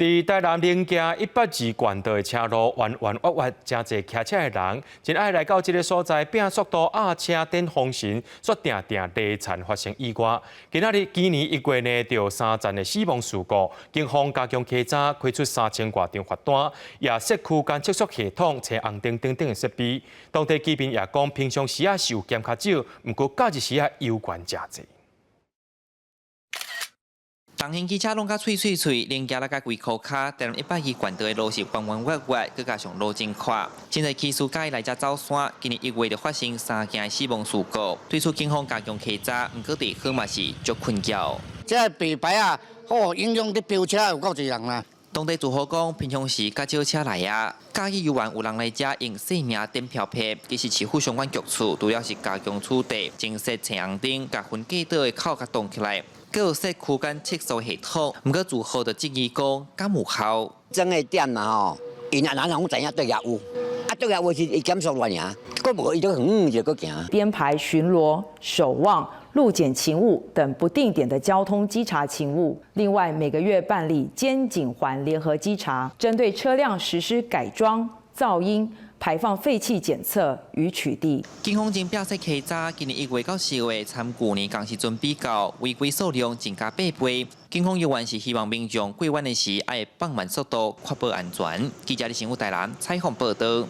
佇台南龍崎一百二縣道的車路彎彎彎彎，誠濟騎車的人真愛來到這个所在，拼速度壓車頂風神，煞定定禮田發生意外。今仔日今年1月呢，著有三層的死亡事故，警方加強稽查，開出三千外張罰單，也設區間測速系統、青紅燈等等的設備。當地居民也講，平常時仔是有減較少，毋過假日時仔猶懸誠濟。重型機車攏共脆脆脆，龍崎來共規箍跤，台南一百二縣道的路是彎彎彎彎，閣加上路真闊，真濟騎士佮意來遮走山。今年1月就發生三件死亡事故，對此警方加強稽查，毋過地方嘛是足困擾。這白牌仔，好影響佇飆車有夠濟人啦。當地住戶講，平常時較少車來啊，假日猶原有人來遮用姓名點票票。其實市府相關局處除了是加強取締、增設青紅燈、共分隔島的口共擋起來，閣有設區間測速系統。毋過住戶就質疑講，敢有效？裝的點嘛吼，𪜶也若攏知影對遐有，啊對遐有時伊減速亂爾，閣無伊就遠遠就閣行。編排巡邏、守望、路檢勤務等不定點的交通稽查勤務。另外，每個月辦理監警環聯合稽查，針對車輛實施改裝、噪音、排放廢氣檢測與取締。警方正拼設稽查，今年1月到4月，參舊年仝時陣比較，違規數量增加8倍。警方猶原是希望民眾過彎的時，愛放慢速度，確保安全。記者李新武台南採訪報道。